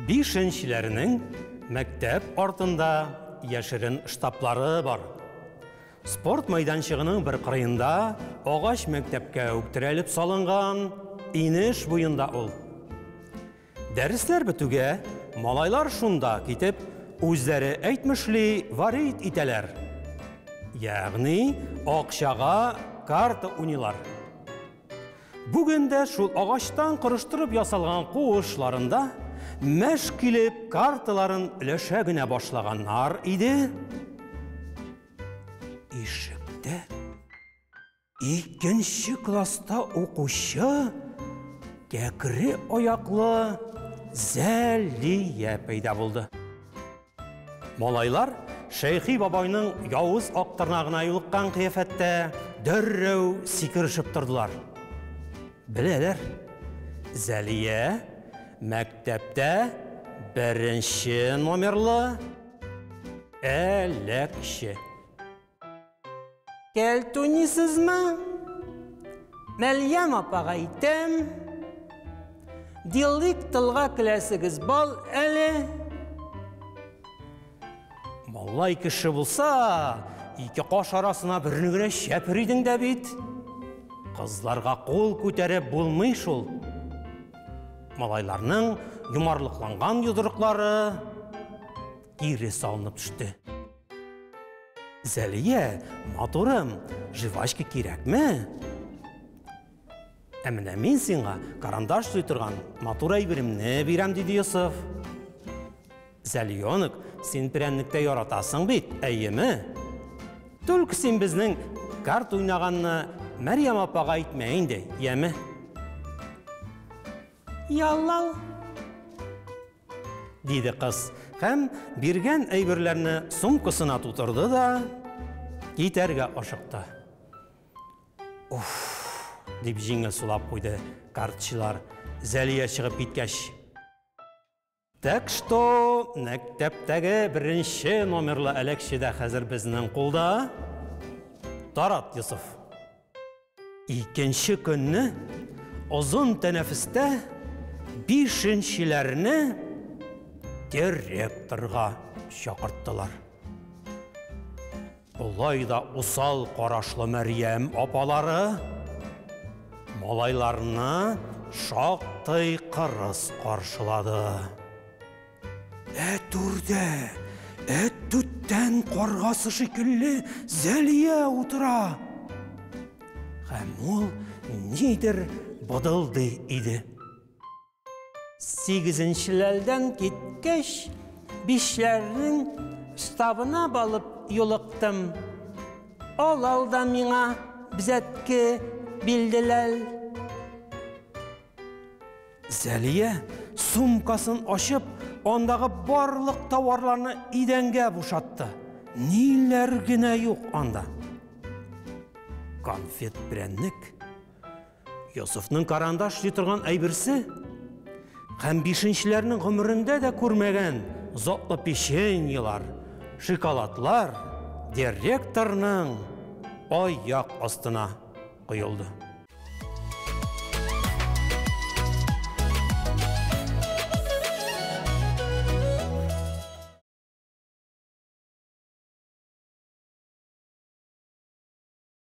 Бишенчеләрнең мәктәп артында яшерен штаблары бар. Спорт мәйданчыгының бер кырыенда агач мәктәпкә үк терәлеп салынган инеш буенда ул. Дәресләр бетүгә малайлар шунда китеп, үзләре әйтмешли варить итәләр. Ягъни акчага карта уйныйлар. Бүген дә шул агачтан корыштырып ясалган куышларында мәш килеп карталарын өләшә генә башлаганнар иде. Ишектә икенче класста укучы кәкре аяклы Зәлия пәйда булды. Малайлар Шәйхи бабайның явыз ак тырнагына юлыккан кыяфәттә дәррәү сикерешеп тордылар. Беләләр, Зәлия мәктәптә беренче номерлы әләкче. Кәлтүнисезме? Мәльям апага әйтәм. Дилик тылга келәсегез бал әле. Малай кеше булса, ике каш арасына берне генә чәпер идең дә бит. Кызларга кул күтәреп булмый шул. Малайларның йомарлыкланган йодрыклары кире салынып төште. Зәлия, матурым, жвачка кирәкме? Ә менә мин сиңа карандаш суй торган матур әйберемне бирәм, диде Йосыф. Зәлионок, син прәннектә яратасың бит, әйеме? Түлк син безнең карт уйнаганны Мәрьям апага әйтмә инде, яме? Яллал. Диде кыз һәм биргән әйберләрне сумкасына тутырды да китәргә ашыкты. Уф, дип җиңел сулап куйды картчылар, Зәлия чыгып киткәч. Так что, мәктәптәге беренче номерлы әләкче дә хәзер безнең кулда. Тарат, Йосыф. Икенче көнне озын тәнәфестә бишенчеләрне директорга чакырттылар. Болай да усал карашлы Мәрьям апалары малайларны шактый кырыс каршылады. Ә түрдә, ә түттән каргасы шикелле Зәлия утыра. Һәм ул нидер быдылдый иде. Сигезенчеләрдән киткәч, бишләрнең штабына балып юлыктым. Алал да миңа бзәтке билделәр. Зәлия сумкасын ачып, андагы барлык тауарларны идәнгә бушатты. Ниләр генә юк анда. Конфет прәннек, Йосыфның карандаш ди торган әйберсе һәм бишенчеләрнең гомерендә дә күрмәгән затлы печеньелар, шоколадлар директорның аяк астына коелды.